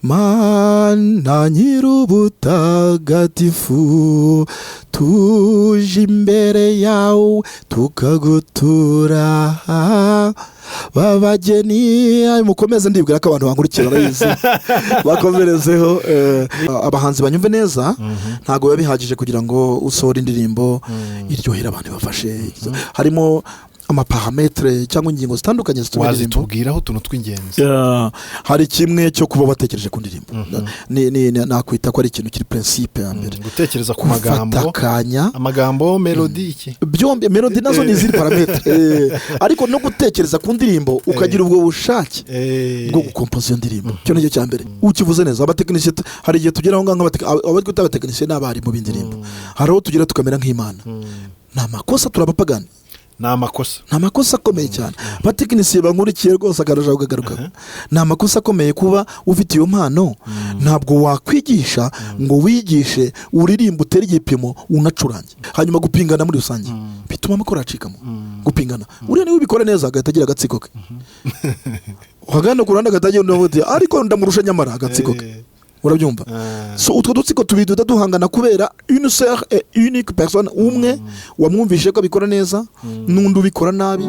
Mana nyir'ubutagatifu, tuje imbere yawe tukagutura babageni. Mukomeze, ndibwira ko abantu bankurikira barabizi, bakomerezeho. Abahanzi banyumve neza, ntabwo biba bihagije kugira ngo usohore indirimbo iryohera abantu ibafashe. Harimo ama paramètres cyangwa ingingo zitandukanye zituma indirimbo Wazitubwiraho utuntu tw'ingenzi? Yeah, hari kimwe cyo kuba watekereje ku ndirimbo. Nakwita ko ari ikintu kiri principe ya mbere. Gutekereza ku Gufata magambo. akanya. Amagambo, melody, iki? Byombi, melody nazo ni izindi paramètres, ariko no gutekereza ku ndirimbo, ukagira ubwo bushake bwo gukompoza iyo ndirimbo, icyo nicyo cya mbere. Ukivuze neza, abatekinisiye, hari igihe tugera aho ngaho, abo twita abatekinisiye n'abarimu b'indirimbo, hari aho tugera tukamera nk'Imana. Ni amakosa, turabapagani. Ni amakosa. Ni amakosa akomeye cyane. Abatekinisiye bankurikiye rwose, akarushaho kukagaruka. Ni amakosa akomeye kuba ufite iyo mpano, ntabwo wakwigisha ngo wigishe uririmbe, utere igipimo, unacurange. Hanyuma gupingana muri rusange bituma amakoro acikamo. Gupingana, uriya niwe ubikora neza agahita agira agatsiko ke, uhagana ku ruhande agahita agira undi, ariko ndamurusha, nyamara agatsiko ke. Urabyumva? So utwo dutsiko tubiri duhita duhangana kubera une seule et unique personne, umwe wamwumvishe ko abikora neza n'undi ubikora nabi.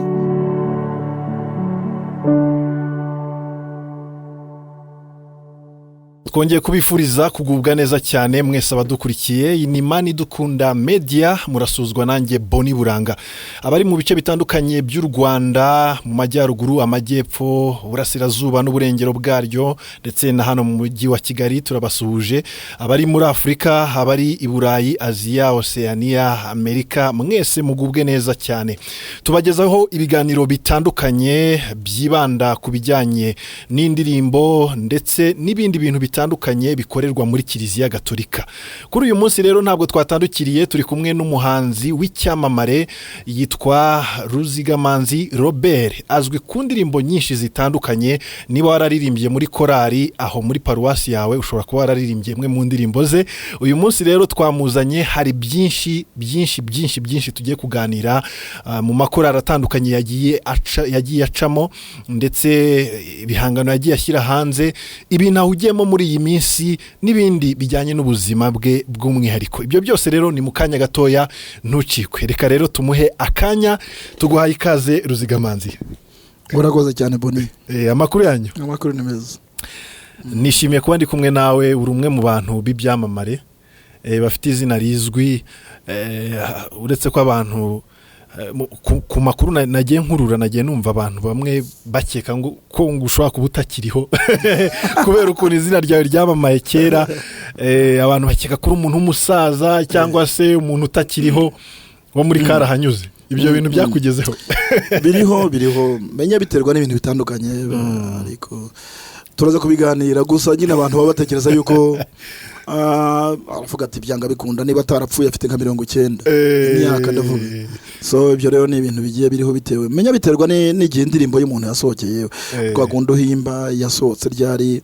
Twongeye kubifuriza kugubwa neza cyane mwese abadukurikiye. Iyi ni Mani Dukunda Media, murasuzwa nanjye Boni Buranga. Abari mu bice bitandukanye by'u Rwanda, mu majyaruguru, amajyepfo, uburasirazuba n'uburengero bwaryo, ndetse na hano mu mujyi wa Kigali, turabasuhuje. Abari muri Afurika, abari i Burayi, Aziya, Oceania, Amerika, mwese mugubwe neza cyane. Tubagezaho ibiganiro bitandukanye byibanda ku bijyanye n'indirimbo ndetse n'ibindi bintu bitandukanye bikorerwa muri Kiliziya Gatolika. Kuri uyu munsi rero ntabwo twatandukiriye, turi kumwe n'umuhanzi w'icyamamare yitwa Ruzigamanzi Robert, azwi ku ndirimbo nyinshi zitandukanye. Niba wararirimbye muri korali aho muri paruwasi yawe, ushobora kuba wararirimbye imwe mu ndirimbo ze. Uyu munsi rero twamuzanye, hari byinshi byinshi byinshi byinshi tugiye kuganira mu makorali atandukanye yagiye acamo, ndetse ibihangano yagiye ashyira hanze, ibintu ahugiyemo muri iyi minsi n'ibindi bijyanye n'ubuzima bwe bw'umwihariko. Ibyo byose rero ni mu kanya gatoya, ntucikwe. Reka rero tumuhe akanya. Tuguhaye ikaze, Ruzigamanzi. Urakoze cyane, Boni. Amakuru yanyu? Amakuru ni meza. Nishimiye kuba ndi kumwe nawe. Uri umwe mu bantu b'ibyamamare bafite izina rizwi, uretse ko abantu ku makuru nagiye nkurura, nagiye numva abantu bamwe bakeka ngo ko ngo ushobora kuba utakiriho kubera ukuntu izina ryawe ryamamaye kera. Abantu bakeka ko uri umuntu w'umusaza cyangwa se umuntu utakiriho wo muri karahanyuze. Ibyo bintu byakugezeho? Biriho, biriho, menya biterwa n'ibintu bitandukanye, ariko turaza kubiganira. Gusa nyine abantu baba batekereza yuko aravuga ati byanga bikunda niba atarapfuye afite nka 90 imyaka, ndavuga. So ibyo rero ni ibintu bigiye biriho bitewe, menya biterwa n'igihe indirimbo y'umuntu yasohokeye. Twakunda uhimba yasohotse ryari,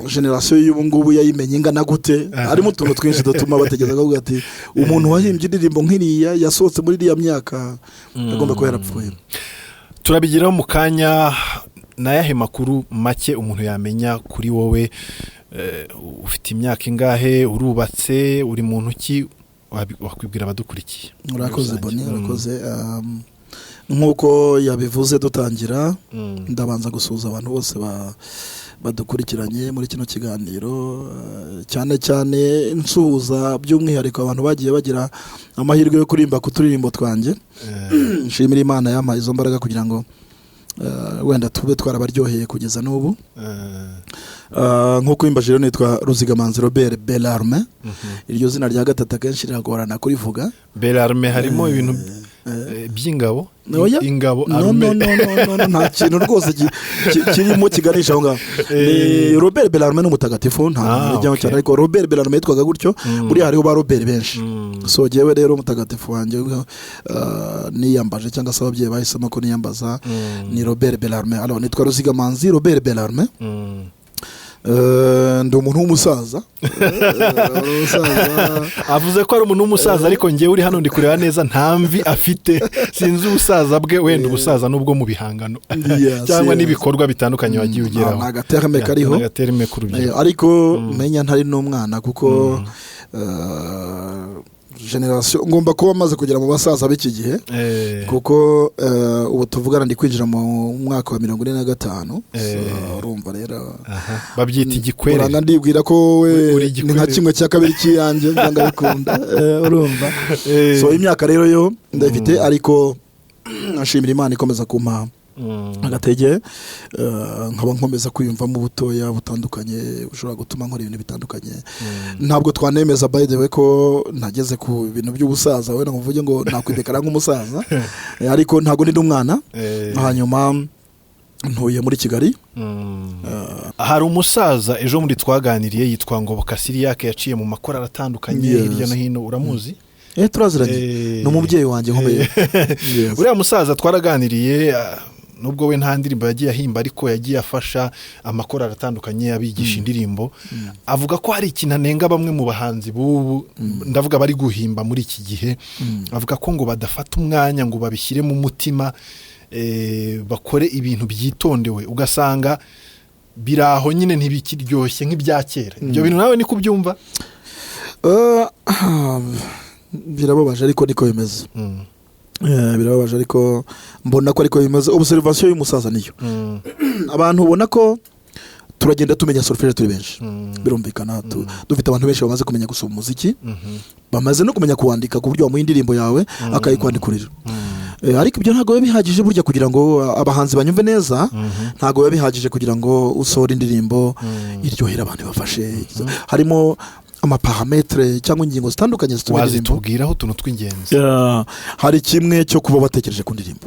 génération y'ubu ngubu yayimenye ingana gute. Harimo utuntu twinshi dutuma bategereza kuvuga ati umuntu wahimbye indirimbo nk'iriya yasohotse muri iriya myaka agomba kuba yarapfuye. Turabigeraho mu kanya. Ni ayahe makuru make umuntu yamenya kuri wowe? Ufite imyaka ingahe? Urubatse? Uri muntu ki? Wakwibwira abadukurikiye muri Urakoze, rusange? Boni, urakoze. Nk'uko yabivuze dutangira, ndabanza gusuhuza abantu bose badukurikiranye muri kino kiganiro, cyane cyane nsuhuza by'umwihariko abantu bagiye bagira amahirwe yo kuririmba ku turirimbo twanjye. Nshimira Imana yampaye izo mbaraga kugira ngo wenda tube twarabaryoheye kugeza n'ubu. Nk'uko wimbaje rero, nitwa Ruzigamanzi Robert Bellarme. Iryo zina rya gatatu akenshi riragorana kurivuga. Bellarme harimo ibintu by'ingabo? Oya. Ingabo, No, arme. no, no, no, no, no, nta kintu rwose kirimo kiganisha aho ngaho. Ni Robert Bellarme, ni umutagatifu, nta bijyaho cyane, ariko Robert Bellarme yitwaga gutyo. Buriya hariho ba Robert benshi. So jyewe rero umutagatifu wanjye niyambaje, cyangwa se ababyeyi bahisemo ko niyambaza, ni Robert Bellarme. Alors nitwa Ruzigamanzi Robert Bellarme. Ndi umuntu w'umusaza. Umusaza. Avuze ko ari umuntu w'umusaza, ariko ngewe uri hano ndi kureba neza, nta mvi afite. Sinzi ubusaza bwe, wenda ubusaza n'ubwo mu bihangano cyangwa n'ibikorwa bitandukanye wagiye ugeraho. Ni agaterme kariho. Ni agaterme k'urubyiruko. Ariko menya ntari n'umwana, kuko génération ngomba kuba maze kugera mu basaza b'iki gihe, kuko ubu tuvugana ndi kwinjira mu mwaka wa 45. So, urumva rero, Aha. Babyita igikwerere. Uranga ndibwira ko we Uri ni nka igikwerere. 1/2 cy'iyanjye, byanga bikunda. Urumva, so imyaka rero yo ndayifite, ariko nashimira Imana ikomeza kumpa agatege, nkaba nkomeza kwiyumvamo ubutoya butandukanye bushobora gutuma nkora ibintu bitandukanye. Ntabwo twanemeza, by the way, ko ntageze ku bintu by'ubusaza, wenda ngo mvuge ngo nakwidekara nk'umusaza. Ariko ntabwo ndi n'umwana. Hanyuma ntuye muri Kigali. Hari umusaza ejo muri twaganiriye yitwa Ngoboka Siriyake, yaciye mu makorali atandukanye hirya no hino. Uramuzi? Turaziranye. Ni umubyeyi wanjye nkomeye. Yes. Uriya musaza twaraganiriye, nubwo we nta ndirimbo yagiye ahimba, ariko yagiye afasha amakorali atandukanye, abigisha indirimbo. Avuga ko hari ikintu anenga bamwe mu bahanzi b'ubu, ndavuga bari guhimba muri iki gihe. Avuga ko ngo badafata umwanya ngo babishyire mu mutima, bakore ibintu byitondewe, ugasanga biri aho nyine, ntibikiryoshye nk'ibya kera. Ibyo bintu nawe niko ubyumva? Birababaje ariko niko bimeze. Birababaje ariko mbona ko ariko bimeze. Observation y'umusaza niyo. Abantu ubona ko turagenda tumenya solfège turi benshi. Birumvikana, dufite abantu benshi bamaze kumenya gusoma umuziki, bamaze no kumenya kuwandika, ku buryo wamuha indirimbo yawe akayikwandikurira. Ariko ibyo ntabwo biba bihagije burya kugira ngo abahanzi banyumve neza. Ntabwo biba bihagije kugira ngo usohore indirimbo iryohera abantu, ibafashe. Harimo amaparamètres cyangwa ingingo zitandukanye zituma indirimbo Wazitubwiraho utuntu tw'ingenzi? Yeah, hari kimwe cyo kuba watekereje ku ndirimbo.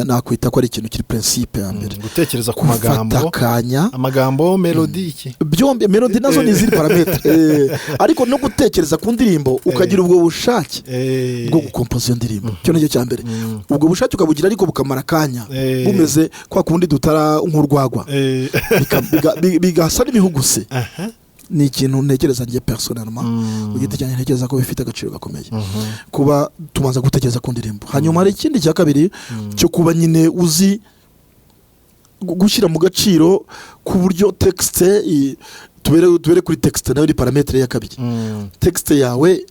Nakwita ko ari ikintu kiri principe ya mbere. Gutekereza ku Gufata magambo, akanya. amagambo, mélodie, iki? Byombi, mélodie nazo ni izindi paramètres. Ariko no gutekereza ku ndirimbo, ukagira ubwo bushake bwo gukompoza iyo ndirimbo, icyo nicyo cya mbere. Ubwo bushake ukabugira, ariko bukamara akanya, bumeze kwa kundi dutara nk'urwagwa, bigasa n'ibihuguse. Ni ikintu ntekereza njye personnellement, ku giti cyanjye, ntekereza ko bifite agaciro gakomeye kuba tubanza gutekereza ku ndirimbo. Hanyuma hari ikindi cya kabiri cyo kuba nyine uzi gushyira mu gaciro, ku buryo texte tubere kuri texte, nayo ni paramètre ya kabiri. Texte yawe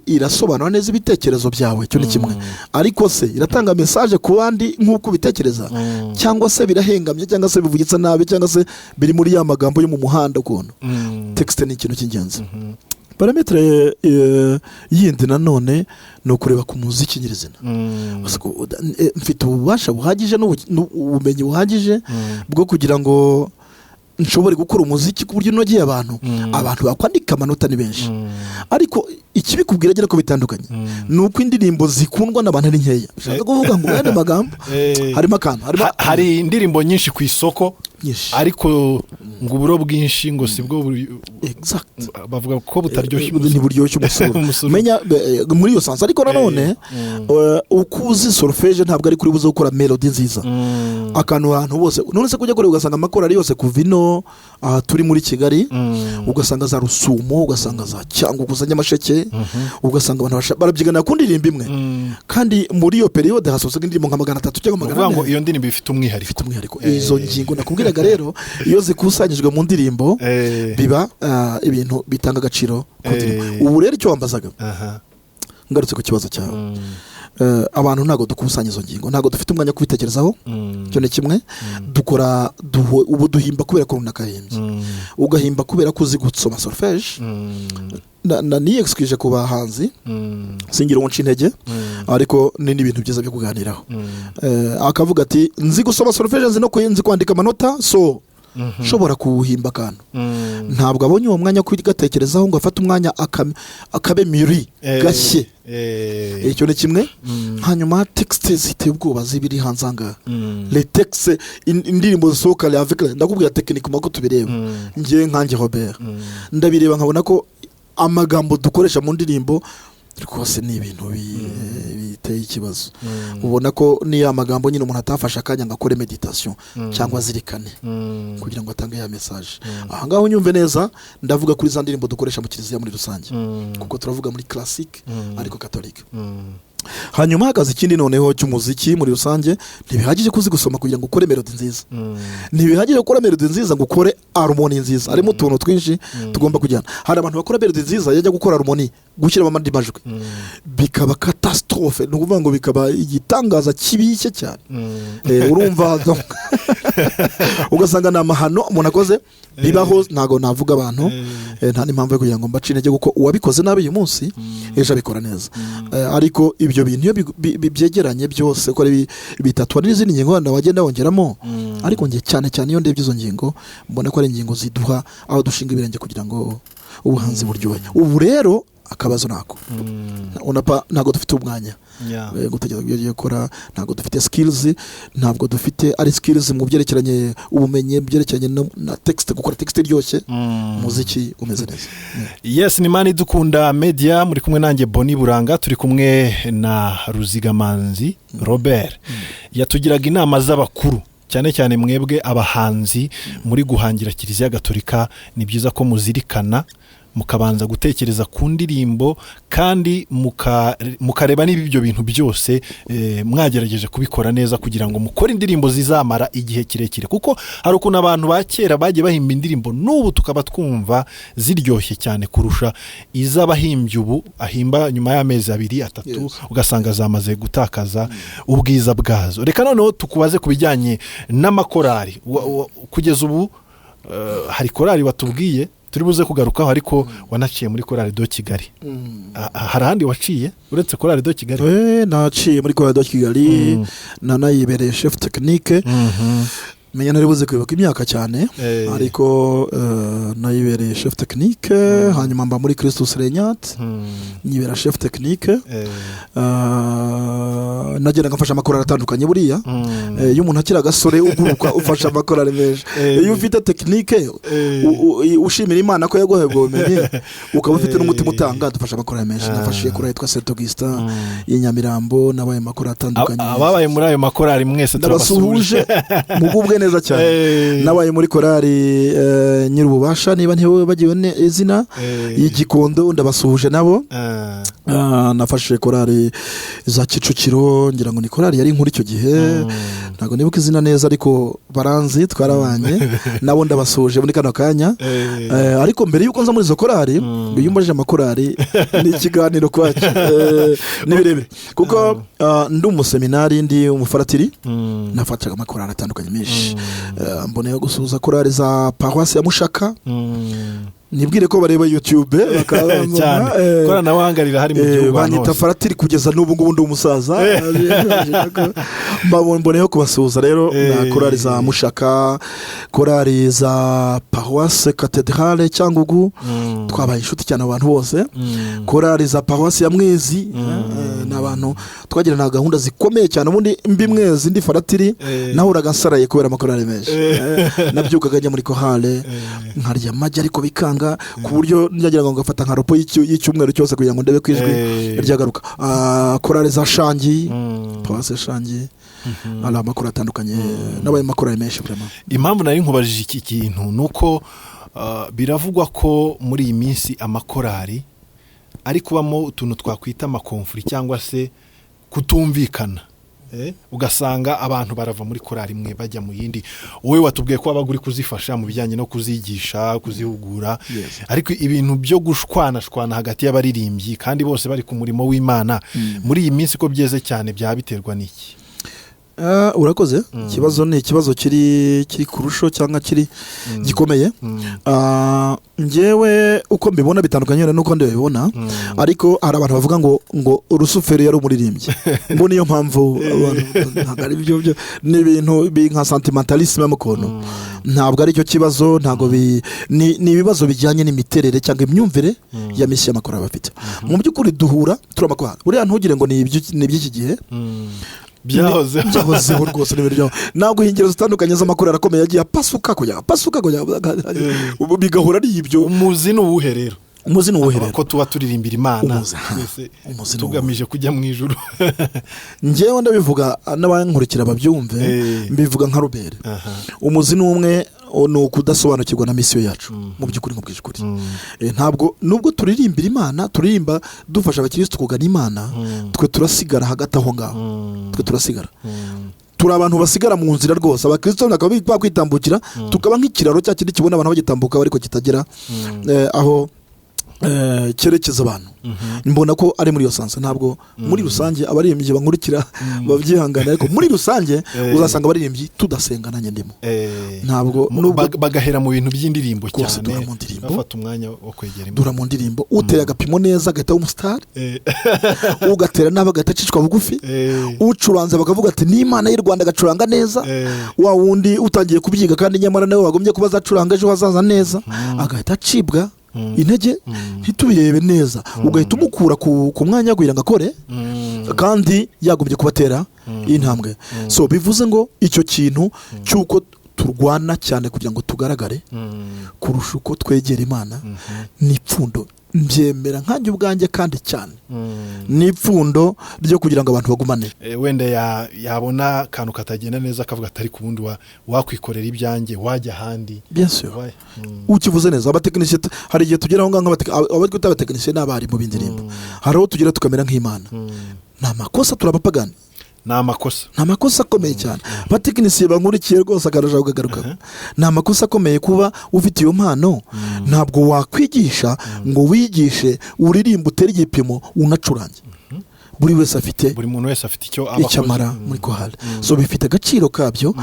irasobanura neza ibitekerezo byawe, icyo ni kimwe. Ariko se iratanga message ku bandi nk'uko ubitekereza, cyangwa se birahengamye, cyangwa se bivugitse nabi, cyangwa se biri muri ya magambo yo mu muhanda ukuntu? Texte ni ikintu cy'ingenzi. Paramètre yindi nanone ni ukureba ku muziki nyirizina. Gusa mfite ububasha buhagije n'ubumenyi buhagije bwo kugira ngo nshobore gukora umuziki ku buryo unogeye abantu? Abantu bakwandika amanota ni benshi, ariko ikibikubwira agira ko bitandukanye ni uko indirimbo zikundwa n'abantu ari nkeya. Bishatse kuvuga ngo, mu yandi magambo, harimo akantu, harimo Hari indirimbo nyinshi ku isoko, nyinshi, ariko ngo uburo bwinshi ngo sibwo Exact. bavuga ko butaryoshye umusuru. Ntiburyoshye umusuru. Umusuru. Menya muri iyo sens. Ariko nanone uko uzi solfège ntabwo ari kuri buze gukora mélodie nziza. Akantu ahantu bose, none se kujya kureba ugasanga amakorali yose kuva ino aha turi muri Kigali, ugasanga za Rusumo, ugasanga za Cyangugu, za Nyamasheke, ugasanga abantu barabyigana ku ndirimbo imwe, kandi muri iyo période hasohotse indirimbo nka 300 cyangwa Ni magana ukuvuga ngo ane iyo ndirimbo ifite umwihariko. Ifite umwihariko. Izo ngingo nakubwiraga rero, iyo zikusanyijwe mu ndirimbo, biba ibintu bitanga agaciro ku ndirimbo. Ubu rero icyo wambazaga, ngarutse ku kibazo cyawe, abantu ntabwo dukusanya izo ngingo, ntabwo dufite umwanya wo kubitekerezaho. Icyo ni kimwe. Dukora ubu duhimba kubera ko runaka yahimbye, ugahimba kubera ko uzi gusoma solfège. Na niyexcuse ku bahanzi, singira uwo nca intege, ariko ni n'ibintu byiza byo kuganiraho. Akavuga ati: "Nzi gusoma solfège, nzi no nzi kwandika amanota, so nshobora kuwuhimba akantu." Ntabwo abonye uwo mwanya wo kugatekerezaho ngo afate umwanya akabe miri gashye. Icyo ni kimwe. Hanyuma texte ziteye ubwoba zibiri hanze aha ngaha, les textes, indirimbo zisohoka avec, ndakubwira techniquement ko tubireba. Njye nkanjye Robert, ndabireba nkabona ko amagambo dukoresha mu ndirimbo Rwose ni ibintu biteye ikibazo. Ubona ko niya magambo nyine umuntu atafashe akanya ngo akore méditation cyangwa azirikane kugira ngo atange ya message. Aha ngaho unyumve neza, ndavuga kuri za ndirimbo dukoresha mu kiliziya muri rusange, kuko turavuga muri classique ariko catholique. Hanyuma hakaza ikindi noneho cy'umuziki muri rusange. Ntibihagije kuzi gusoma kugira ngo ukore mélodie nziza, ntibihagije gukora mélodie nziza ngo ukore harmonie nziza. Harimo utuntu twinshi tugomba kujyana. Hari abantu bakora mélodie nziza, yajya gukora harmonie, gushyiramo andi majwi, bikaba catastrophe, ni ukuvuga ngo bikaba igitangaza kibishye cyane. Urumva, donc, ugasanga ni amahano umuntu akoze. Bibaho, ntabwo navuga abantu, nta n'impamvu yo kugira ngo mbace intege, kuko uwabikoze nabi uyu munsi ejo abikora neza. Ariko ibyo bintu iyo byegeranye byose uko ari bitatu, hari n'izindi ngingo wenda wagenda wongeramo, ariko njye cyane cyane iyo ndebye izo ngingo mbona ko ari ingingo ziduha aho dushinga ibirenge kugira ngo ubuhanzi buryohe. Ubu rero akabazo nako unapa, ntabwo dufite umwanya gutekereza ibyo ugiye gukora, ntabwo dufite skills, ntabwo dufite ari skills mu byerekeranye ubumenyi, byerekeranye na text, gukora text iryoshye, umuziki umeze neza. Yes, ni Mani Dukunda Media, muri kumwe nanjye Boni Buranga, turi kumwe na Ruzigamanzi Robert. Yatugiraga inama z'abakuru, cyane cyane mwebwe abahanzi muri guhangira Kiliziya Gatolika. Ni byiza ko muzirikana, mukabanza gutekereza ku ndirimbo kandi mukareba niba ibyo bintu byose mwagerageje kubikora neza kugira ngo mukore indirimbo zizamara igihe kirekire, kuko hari ukuntu abantu ba kera bagiye bahimba indirimbo n'ubu tukaba twumva ziryoshye cyane kurusha iz'abahimbyi ubu ahimba nyuma y'amezi 2, 3, ugasanga zamaze gutakaza ubwiza bwazo. Reka noneho tukubaze ku bijyanye n'amakorari. Kugeza ubu hari korari watubwiye turi buze kugarukaho, ariko wanaciye muri Chorale de Kigali. Hari ahandi waciye uretse Chorale de Kigali? Naciye muri Chorale de Kigali, nanayibereye chef technique. Menya ntari buze kwibuka imyaka cyane, ariko nayibereye chef technique. Hanyuma mba muri Christus Regnat, nyibera chef technique. Nagendaga mfasha amakorali atandukanye buriya. Iyo umuntu akiri agasore uguruka, ufasha amakorali menshi. Iyo ufite technique, ushimira Imana ko yaguhaye ubwo bumenyi, ukaba ufite n'umutima utanga, dufasha amakorali menshi. Nafashije korali yitwa Saint Augustin y'i Nyamirambo, n'abaye makorali atandukanye. Ababaye muri ayo makorali mwese turabasuhuje. Ndabasuhuje, mugubwe neza cyane. Nabaye muri korali Nyir'ububasha, niba ntibagiwe izina, y'Igikondo, ndabasuhuje nabo. Nafashe korali za Kicukiro, ngira ngo ni korali yari inkuru icyo gihe, ntabwo nibuka izina neza, ariko baranzi, twarabanye nabo, ndabasuhuje muri kano kanya. Ariko mbere y'uko nza muri izo korali, iyo umbajije amakorali ni ikiganiro kwacyo, ni birebire, kuko ndi umuseminari, ndi umufaratiri, nafataga amakorali atandukanye menshi. Mboneyeho gusuhuza korali za paruwasi ya Mushaka, nibwire ko bareba YouTube bakaba bambona, Cyane, ikoranabuhanga rirahari mu gihugu ahantu banyita hose. faratiri kugeza n'ubu ngubu ndi umusaza. Mboneyeho kubasuhuza rero na korali za Mushaka, korali za paruwase Katedrale Cyangugu, twabaye inshuti cyane abantu bose, korali za paruwasi ya Mwezi, ni abantu twagirana gahunda zikomeye cyane. Ubundi mbi Mwezi ndi faratiri, nahoraga nsaraye kubera amakorali menshi. Nabyukaga njya muri chorale, nkarya amagi ariko bikanga, ku buryo nyagira ngo ngafata nka repos y'icyumweru cyose kugira ngo ndebe ko ijwi ryagaruka. Korali za Shangi, paruwasi Shangi, hari amakuru atandukanye, n'abaye makorali menshi vraiment. Impamvu nari nkubajije iki kintu ni uko biravugwa ko muri iyi minsi amakorari ari kubamo utuntu twakwita ama conflits cyangwa se kutumvikana. Ugasanga abantu barava muri korari imwe bajya mu yindi. Wowe watubwiye ko wabaga uri kuzifasha mu bijyanye no kuzigisha, kuzihugura, ariko ibintu byo gushwanashwana hagati y'abaririmbyi kandi bose bari ku murimo w'Imana, muri iyi minsi ko byeze cyane, byaba biterwa n'iki? Urakoze. Ikibazo ni ikibazo kiri kurusho cyangwa kiri gikomeye. Njyewe uko mbibona bitandukanye n'uko ndi babibona, ariko hari abantu bavuga ngo Rusufero yari umuririmbyi, ngo niyo mpamvu ntabwo ari byo, ni ibintu nka sentimentalisme mu kuntu. Ntabwo ari cyo kibazo, ntabwo ni ibibazo bijyanye n'imiterere cyangwa imyumvire ya mission y'amakorali bafite. Mu by'ukuri duhura turi amakorali, buriya ntugire ngo ni iby'iki gihe. Byahozeho. Byahozeho rwose, ni ibintu byaho. Ntabwo ingero zitandukanye z'amakorali akomeye yagiye apasuka kujya apasuka kujya, ubu bigahura ari ibyo. Umuzi ni uwuhe rero? Umuzi ni uwuhe rero? Ko tuba turirimbira Imana Umuzi, ha. twese Umuzi ni tugamije kujya mu ijuru. Njyewe ndabivuga, n'abankurikira babyumve, mbivuga nka Robert. Umuzi ni umwe, ni ukudasobanukirwa na mission yacu. Mu by'ukuri, nkubwije ukuri, ntabwo, nubwo turirimbira Imana, turirimba dufasha abakirisitu kugana Imana, twe turasigara hagati aho ngaho. Twe turasigara, turi abantu basigara mu nzira rwose. Abakristo bakaba bakwitambukira, tukaba nk'ikiraro cya kindi kibona abantu bagitambuka ariko kitagera aho cyerekeza abantu. Mbona ko ari muri iyo sens. Ntabwo muri rusange, abaririmbyi bankurikira babyihangana, ariko muri rusange uzasanga abaririmbyi tudasenga, nanjye ndimo. Ntabwo nubwo Bagahera mu bintu by'indirimbo Rwose cyane, dura mu ndirimbo. bafata umwanya wo kwegera Imana. Dura mu ndirimbo, uteye agapimo neza agahita aba umusitari, ugatera nabi agahita acishwa bugufi. Ucuranze bakavuga ati ni Imana y'u Rwanda, agacuranga neza. Wa wundi utangiye kubyiga kandi nyamara nawe wagombye kuba azacuranga ejo hazaza neza, agahita acibwa intege, ntitubirebe neza, ugahita umukura ku mwanya kugira ngo akore kandi yagombye kubatera intambwe. So bivuze ngo icyo kintu cy'uko turwana cyane kugira ngo tugaragare kurusha uko twegera Imana ni ipfundo. Mbyemera nkanjye ubwanjye kandi cyane, ni ipfundo ryo kugira ngo abantu bagumane. Wenda yabona akantu katagenda neza akavuga atari ku wundi wakwikorera ibyanjye, wajya ahandi. Bien sûr. Wayi. Ukivuze neza. Abatekinisiye, hari igihe tugera aho ngaho abo twita abatekinisiye n'abarimu b'indirimbo, hari aho tugera tukamera nk'Imana. Ni amakosa, turi abapagani. Ni amakosa. Ni amakosa akomeye cyane. Abatekinisiye bankurikiye rwose, akarushaho kugaruka, ni amakosa akomeye kuba ufite iyo mpano. Ntabwo wakwigisha ngo wigishe uririmbe, utere igipimo, unacurange. Buri wese afite Buri muntu wese afite icyo aba icyo akoze. amara muri kohari. So bifite agaciro kabyo,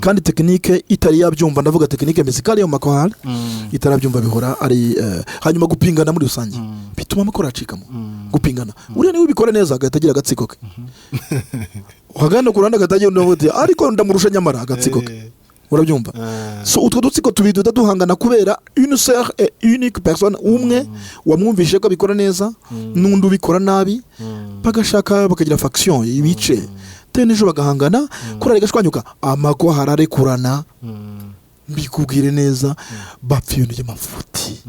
kandi technique itari yabyumva, ndavuga technique musicale yo mu makohari, itarabyumva bihora ari hanyuma gupingana muri rusange bituma amakoro acikamo. Gupingana, uriya niwe ubikora neza agahita agira agatsiko ke, wagana ku ruhande agahita agira undi ati ariko ndamurusha, nyamara agatsiko ke. Urabyumva? So utwo dutsiko tubiri duhita duhangana kubera une seule et unique personne, umwe wamwumvishe ko abikora neza n'undi ubikora nabi, bagashaka bakagira faction, ibice te n'ejo bagahangana, korali igashwanyuka, amakohari arekurana. Mbikubwire neza, bapfa ibintu by'amafuti.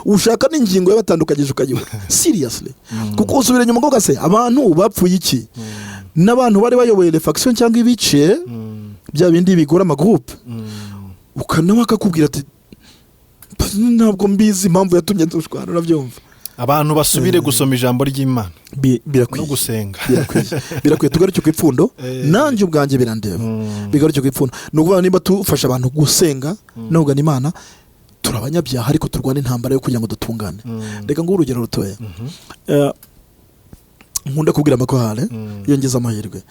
Ushaka n'ingingo yabatandukanyije ukayibura, seriously, kuko usubira inyuma ngo se abantu bapfuye iki? N'abantu bari bayoboye les factions cyangwa ibice, bya bindi bigora amagroupe, ukanawe akakubwira ati ntabwo mbizi impamvu yatumye dushwana. Urabyumva? Abantu basubire gusoma ijambo ry'Imana no Birakwiye. gusenga. Birakwiye, birakwiye. Tugaruke ku ipfundo. Nanjye ubwanjye birandeba. Bigaruke ku ipfundo. Ni ukuvuga niba tufasha abantu gusenga no kugana Imana, turi abanyabyaha ariko turwana intambara yo kugira ngo dutungane. Reka nguhe urugero rutoya. Nkunda kubwira amakorale iyo ngize amahirwe.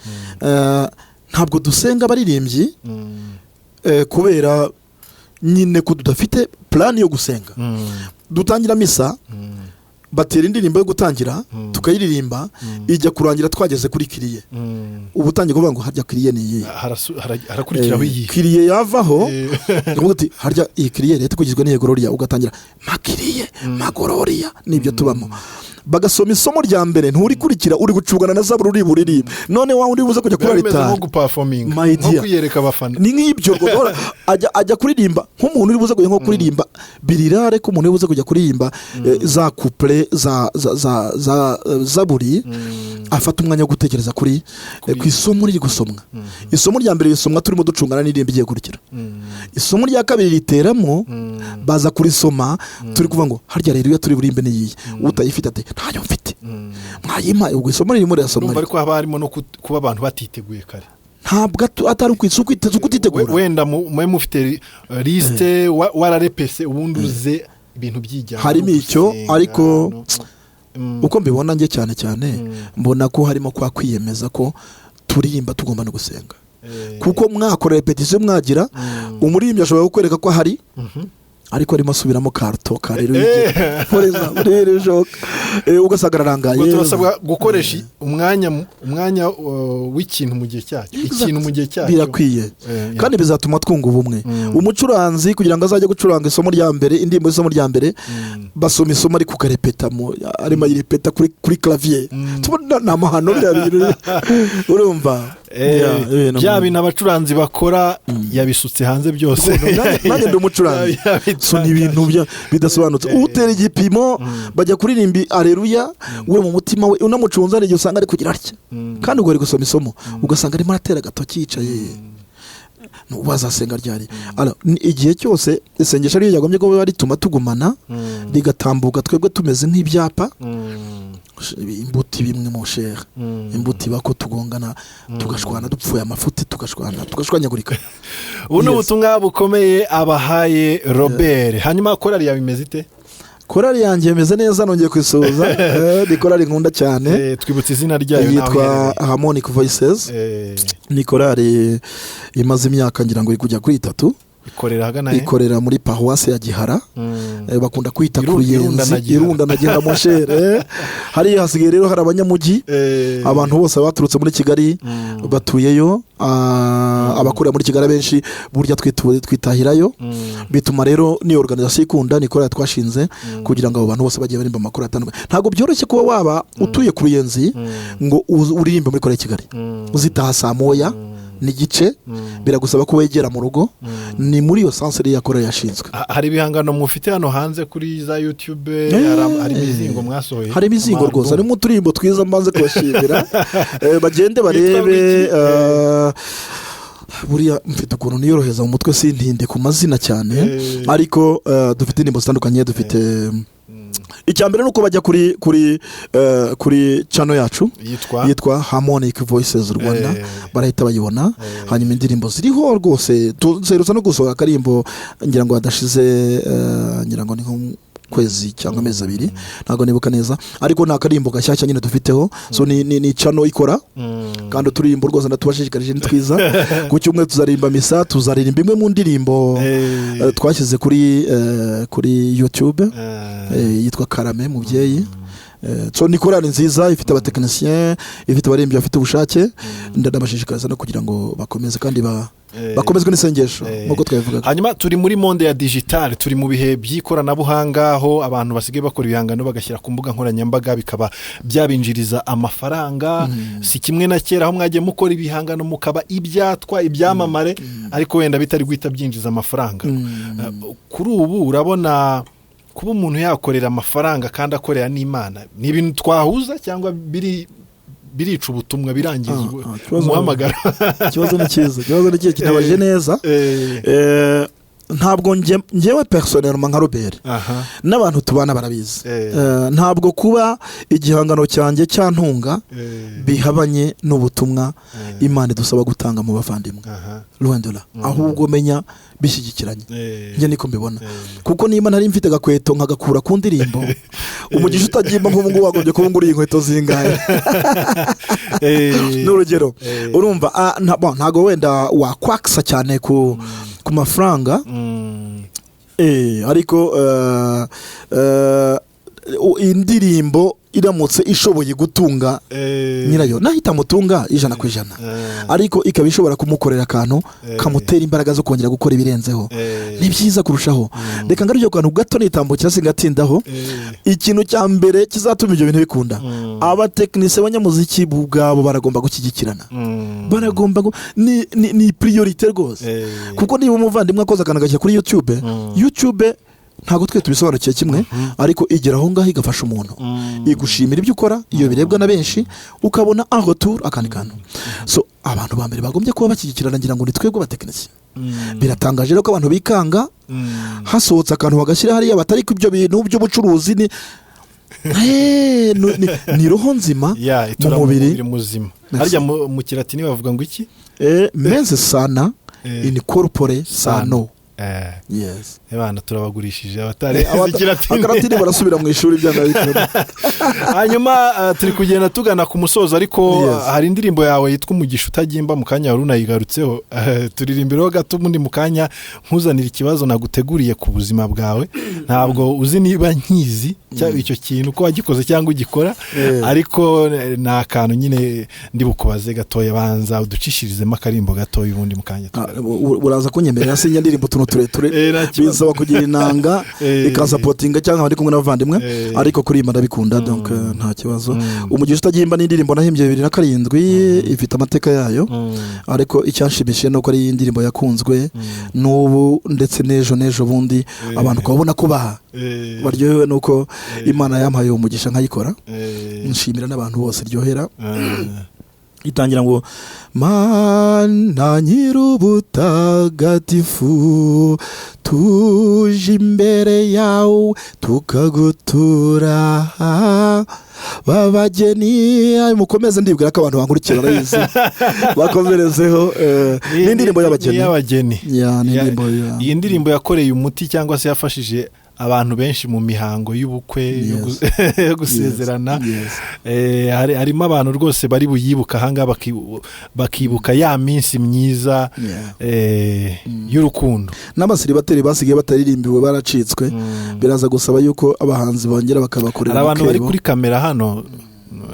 Ntabwo dusenga abaririmbyi kubera nyine ko tudafite plan yo gusenga. Dutangira misa, batera indirimbo yo gutangira, tukayiririmba, ijya kurangira twageze kuri Kyrie. Uba utangiye kuvuga ngo harya Kyrie ni iyihe? Harakurikiraho iyi. Kyrie yavaho, ukavuga uti harya iyi Kyrie leta ikugizwe n'iyi Gloria, ugatangira ma Kyrie, ma Gloria, nibyo tubamo. Bagasoma isomo rya mbere, nturikurikira, uri gucungana na zaburi uri buririmbe, none wa undi buze kujya kuri Biba bimeze nko aritari. guperforminga, My nko dear. kwiyereka abafana. Ni nk'ibyo rwose. Ajya kuririmba nk'umuntu uri buze kujya nko kuririmba birirare ko umuntu uri buze kujya kuririmba za couplet za zaburi, afata umwanya wo gutekereza kuri ku isomo riri gusomwa. Isomo rya mbere risomwa turimo ducungana n'iririmbo igiye gukurikira. Isomo rya kabiri riteramo, baza kurisoma turi kuvuga ngo harya rero iyo turi burimbe ni iyihe? Utayifite ati ntayo mfite, mwayimpaye. Ubwo isomo ririmo rirasomwa. Urumva ariko haba harimo no kuba abantu batiteguye kare. Ntabwo atari ukutitegura. Wenda mube mufite liste, wararepese, ubundi uze ibintu byijyana Harimo no icyo, gusenga, ariko uko mbibona njye cyane cyane, mbona ko harimo kwa kwiyemeza ko turirimba tugomba no gusenga, kuko mwakora répétition, mwagira umuririmbyi ashobora kukwereka ko ahari, ariko arimo asubiramo canto karero ugasanga ararangaye. Ubwo turasabwa gukoresha umwanya w'ikintu mu gihe cyacyo, ikintu mu gihe cyacyo. Birakwiye. Kandi bizatuma twunga ubumwe. Umucuranzi kugira ngo azajye gucuranga isomo rya mbere, indirimbo y'isomo rya mbere, basoma isomo ari kukarepeta, arimo ayirepeta kuri clavier. Tubona ni amahano biriya bintu, urumva? Yeah, ibintu Bya bintu abacuranzi bakora yabisutse hanze byose. Nanjye ndi umucuranzi. So ni ibintu bidasobanutse. Utera igipimo bajya kuririmba areruya, we mu mutima we unamucunze hari igihe usanga ari kugira atya, kandi ubwo ari gusoma isomo, ugasanga arimo aratera agatoki yicaye. Wazasenga ryari? Alors, igihe cyose isengesho ariyo ryagombye kuba rituma tugumana, rigatambuka twebwe tumeze nk'ibyapa. Imbuto bimwe mu shere, imbuto iba ko tugongana, tugashwana, dupfuye amafuti, tugashwana, tugashwanyagurika. Ubu ni ubutumwa bukomeye abahaye Robert. Hanyuma korali yawe imeze ite? Korali yanjye imeze neza, nongeye kwisuhuza. Ni korali nkunda cyane. Twibutse izina ryayo n'aho Yitwa iherereye. Harmonic Voices. Ni korali imaze imyaka ngira ngo iri kujya kuri 3. Ikorera ahagana he? Ikorera muri paruwasi ya Gihara. Bakunda kwita ku Irunda Ruyenzi. na Gihara. Irunda na Gihara, mon cher. Hariya hasigaye rero hari abanyamujyi, abantu bose baturutse muri Kigali batuyeyo. Abakorera muri Kigali abenshi burya twitahirayo. Bituma rero ni organisation ikunda, ni korali twashinze kugira ngo abo bantu bose bagiye baririmba amakuru atandukanye. Ntabwo byoroshye kuba waba utuye ku Ruyenzi ngo uririmbe muri korali ya Kigali uzitaha saa 1:30. Biragusaba ko wegera mu rugo. Ni muri iyo sens ya korali yashinzwe. Hari ibihangano mufite hano hanze kuri za YouTube? Hari imizingo mwasohoye? Hari imizingo rwose, harimo uturirimbo twiza mbanze kubashimira. Bagende barebe. Witwa Buriya mfite ukuntu niyoroheza mu mutwe, sintinde ku mazina cyane, ariko dufite indirimbo zitandukanye. Dufite icya mbere ni uko bajya kuri channel yacu Yitwa? Yitwa Harmonic Voices Rwanda. Barahita bayibona. Hanyuma indirimbo ziriho rwose, tuherutse no gusohora akarimbo ngira ngo hadashize, ngira ngo ni nko mu kwezi cyangwa amezi 2, ntabwo nibuka neza, ariko ni akarimbo gashyashya nyine dufiteho. So ni channel ikora, kandi uturirimbo rwose ndatubashishikarije, ni twiza. Ku cyumweru tuzaririmba misa, tuzaririmba imwe mu ndirimbo twashyize kuri YouTube, yitwa Karame Mubyeyi. So ni korali nziza ifite abatekinisiye, ifite abaririmbyi bafite ubushake. Ndanabashishikariza no kugira ngo bakomeze kandi bakomezwe n'isengesho nk'uko twabivugaga. Hanyuma turi muri monde ya digital, turi mu bihe by'ikoranabuhanga, aho abantu basigaye bakora ibihangano bagashyira ku mbuga nkoranyambaga bikaba byabinjiriza amafaranga. Si kimwe na kera aho mwagiye mukora ibihangano mukaba ibyatwa, ibyamamare, ariko wenda bitari guhita byinjiza amafaranga. Kuri ubu urabona kuba umuntu yakorera amafaranga kandi akorera n'Imana ni ibintu twahuza, cyangwa birica ubutumwa, birangiza umuhamagaro? Ikibazo ni cyiza, ikibazo ni cyiza, kinabaje neza. Ntabwo njyewe personnellement nka Robert, n'abantu tubana barabizi, ntabwo kuba igihangano cyanjye cyantunga bihabanye n'ubutumwa Imana idusaba gutanga mu bavandimwe. Loin de là, ahubwo menya bishyigikiranye. Njye niko mbibona, kuko niba nari mfite agakweto nkagakura ku ndirimbo, umugisha utagimba, nk'ubu ngubu wagombye kuba nguriye inkweto zingahe? Ni urugero. Urumva, bon, ntabwo wenda wakwakisa cyane ku mafaranga, ariko indirimbo iramutse ishoboye gutunga nyirayo, naho itamutunga 100%, ariko ikaba ishobora kumukorera akantu kamutera imbaraga zo kongera gukora ibirenzeho, ni byiza kurushaho. Reka ngaruke ku kantu gato nitambukira, singatindaho. Ikintu cya mbere kizatuma ibyo bintu bikunda, abatekinisiye, abanyamuziki bo ubwabo baragomba gushyigikirana. Baragomba ni priorité rwose, kuko niba umuvandimwe akoze akantu agashyira kuri YouTube, YouTube ntabwo twe tubisobanukiye kimwe, ariko igera aho ngaho igafasha umuntu, igushimira ibyo ukora iyo birebwa na benshi, ukabona en retour akandi kantu. So abantu ba mbere bagombye kuba bashyigikirana ngira ngo ni twebwe abatekinisiye. Biratangaje rero ko abantu bikanga hasohotse akantu bagashyira hariya, batari ku ibyo bintu by'ubucuruzi. Ni roho nzima Ya, mu itura mu mubiri. mubiri muzima. Merci. Harya mu Kilatini bavuga ngo iki? Mens sana in corpore sano. Yes. Abana turabagurishije abatari Ikilatini. Akalatini barasubira mu ishuri byanga bikunda. Hanyuma turi kugenda tugana ku musozo, ariko hari indirimbo yawe yitwa Umugisha Utagimba, mu kanya wari unayigarutseho. Turirimbiraho gato, ubundi mu kanya nkuzanira ikibazo naguteguriye ku buzima bwawe. Ntabwo uzi niba nkizi cyangwa icyo kintu ko wagikoze cyangwa ugikora, ariko ni akantu nyine ndi bukubaze gatoya. Banza uducishirizemo akarimbo gatoya, ubundi mu kanya Uraza kunyemerera sinjya ndirimba utuntu tureture. Nta kibazo. Binsaba kugira inanga ikansupportinga cyangwa nkaba ndi kumwe n'abavandimwe, ariko kuririmba ndabikunda, donc nta kibazo. Umugisha utagimba ni indirimbo nahimbye 2007, ifite amateka yayo, ariko icyanshimishije ni uko ari indirimbo yakunzwe n'ubu ndetse n'ejo n'ejo bundi, abantu ukabona ko baryohewe nuko Imana yampaye uwo mugisha nkayikora. Nshimira n'abantu bose iryohera. Itangira ngo: "Mana nyir'ubutagatifu, tuje imbere yawe tukagutura babageni." Ay, mukomeze, ndibwira ko abantu bankurikira barayizi, bakomerezeho. Ni indirimbo y'abageni. Ni iy'abageni. Ya, ni indirimbo Iyi ndirimbo yakoreye umuti cyangwa se yafashije abantu benshi mu mihango y'ubukwe, yo gusezerana. Harimo abantu rwose bari buyibuka ahangaha, bakibuka ya minsi myiza y'urukundo. N'abasiribateri basigaye bataririmbiwe baracitswe. Biraza gusaba yuko abahanzi bongera bakabakorera Hari abantu bari mukebo. kuri kamera hano,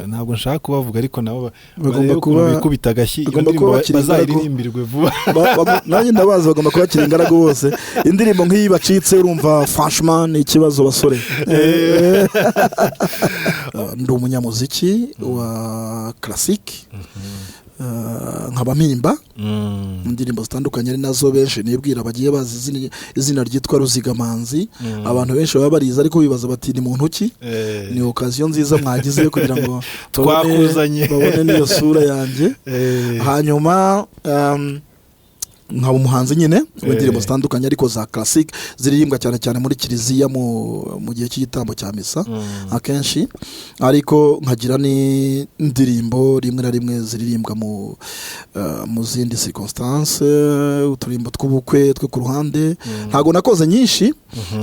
ntabwo nshaka kubavuga, ariko nabo Bagomba barebe ukuntu bikubita agashyi, iyo bagomba ndirimbo kuba bakiri ingaragu. bazayiririmbirwe vuba. Nanjye ndabazi, bagomba kuba bakiri ingaragu bose. Indirimbo nk'iyi bacitse, urumva, franchement ni ikibazo, basore. Ndi umunyamuziki wa classique, nkaba mpimba indirimbo zitandukanye, ari nazo benshi nibwira bagiye bazi izina ryitwa Ruzigamanzi. Abantu benshi baba barizi ariko bibaza bati: "Ni muntu ki?" Ni occasion nziza mwagize yo kugira ngo Twakuzanye. babone n'iyo sura yanjye. Hanyuma nkaba umuhanzi nyine w'indirimbo zitandukanye, ariko za classic ziririmbwa cyane cyane muri kiliziya mu gihe cy'igitambo cya misa akenshi, ariko nkagira n'indirimbo rimwe na rimwe ziririmbwa mu zindi circonstance, uturimbo tw'ubukwe two ku ruhande. Ntabwo nakoze nyinshi,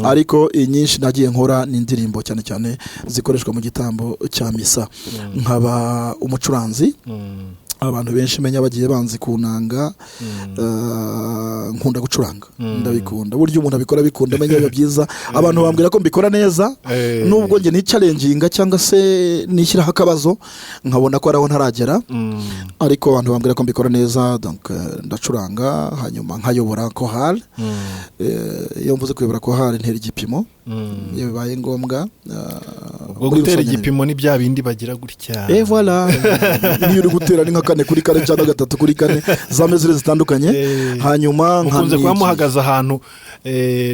ariko inyinshi nagiye nkora ni indirimbo cyane cyane zikoreshwa mu gitambo cya misa. Nkaba umucuranzi. Abantu benshi menya bagiye banzi ku nanga. Nkunda gucuranga, ndabikunda. Burya umuntu abikora bikunda, amenya biba byiza. Abantu bambwira ko mbikora neza, nubwo njye nichallenginga cyangwa se nishyiraho akabazo nkabona ko ari aho ntaragera, ariko abantu bambwira ko mbikora neza. Donc ndacuranga, hanyuma nkayobora chorale. Iyo mvuze kuyobora chorale, ntera igipimo iyo bibaye ngombwa. Ubwo Muri gutera rusange igipimo ni bya bindi bagira gutya. Et voilà, niyo uri gutera ni nka 4/4 cyangwa 3/4, za mesure zitandukanye. Hanyuma Mukunze kuba nkanigisha. muhagaze ahantu,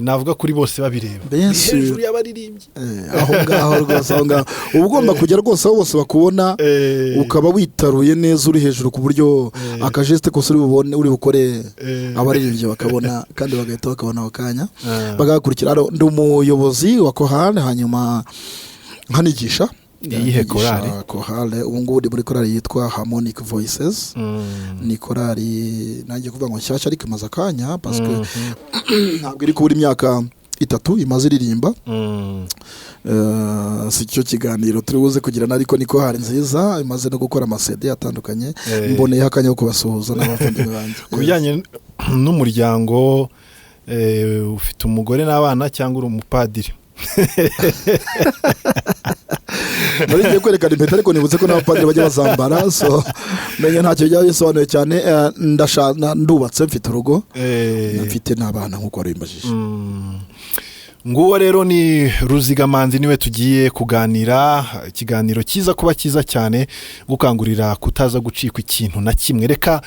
navuga kuri bose babireba. Bien Ni sûr. hejuru y'abaririmbyi. Aho ngaho rwose, aho ngaho uba ugomba kujya rwose aho bose bakubona, ukaba witaruye neza, uri hejuru, ku buryo akageste kose uri bubone, uri bukore, abaririmbyi bakabona kandi bagahita bakabona ako kanya, bagakurikira. Alors, ndi umuyobozi wa chorale, hanyuma nkanigisha. Iyihe Nigisha korali? Chorale ubu ngubu ndi muri korali yitwa Harmonic Voices. Ni korali nanjye kuvuga ngo nshyashya, ariko imaze akanya, parce que ntabwo iri kubura imyaka 3 imaze iririmba. Si cyo kiganiro turi buze kugirana, ariko ni korali nziza imaze no gukora amaCD atandukanye. Mboneyeho akanya ko kubasuhuza n'abavandimwe banjye. Ku bijyanye n'umuryango, ufite umugore n'abana cyangwa uri umupadiri? Nari ngiye kwerekana impeta, ariko nibutse ko n'abapadiri bajya bazambara, so menya ntacyo byaba bisobanuye cyane. Ndubatse, mfite urugo, mfite n'abana nk'uko wari wimbajije. Nguwo rero ni Ruzigamanzi, niwe tugiye kuganira ikiganiro cyiza, kuba cyiza cyane, gukangurira kutaza gucikwa ikintu na kimwe. Reka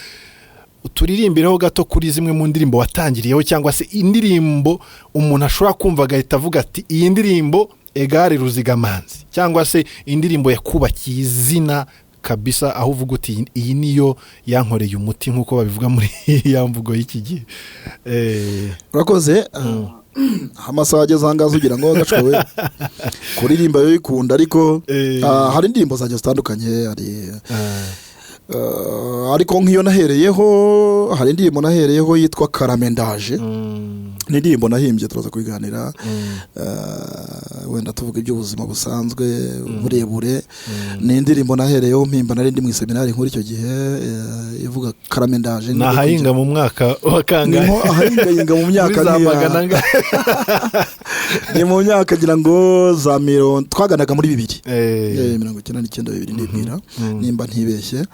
turirimbireho gato kuri zimwe mu ndirimbo watangiriyeho, cyangwa se indirimbo umuntu ashobora kumva agahita avuga ati: "Iyi ndirimbo egare Ruzigamanzi", cyangwa se indirimbo yakubakiye izina kabisa, aho uvuga uti: "Iyi niyo yankoreye umuti", nk'uko babivuga muri ya mvugo y'iki gihe. Urakoze. Amasaha ageze aha ngaha ugira ngo gacwe kuririmba biba bikunda, ariko hari indirimbo zanjye zitandukanye, hari ariko nk'iyo nahereyeho, hari indirimbo nahereyeho yitwa Karame Ndaje. Ni indirimbo nahimbye, turaza kubiganira. Wenda tuvuga iby'ubuzima busanzwe burebure. Ni indirimbo nahereyeho mpimba, nari ndi mu iseminari nkuru icyo gihe, ivuga "Karame ndaje". Ni ahahinga mu mwaka wa kangahe? Ni nko ahayingayinga mu myaka Muri za nk'iya- magana angahe? Ni mu myaka ngira ngo za mirongo twaganaga muri 2000. 99, 2000 ndibwira, nimba ntibeshye.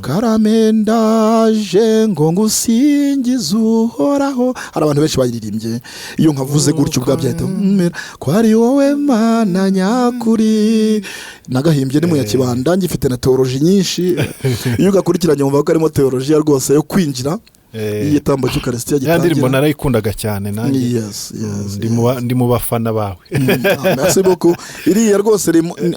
Karame ndaje ngo ngusingize Uhoraho. Hari abantu benshi bayiririmbye. Iyo nkavuze gutyo ubwabyo ahita mmera ko ari wowe Mana nyakuri. Nagahimbye ni mu Nyakibanda, ngifite na théologie nyinshi. Iyo ugakurikiranye wumva ko harimo théologie rwose yo kwinjira y'igitambo cy'Ukarisitiya Ya ndirimbo gitangira. narayikundaga cyane nanjye. Yes. Ndi mu bafana bawe. Ah, merci beaucoup. Iriya rwose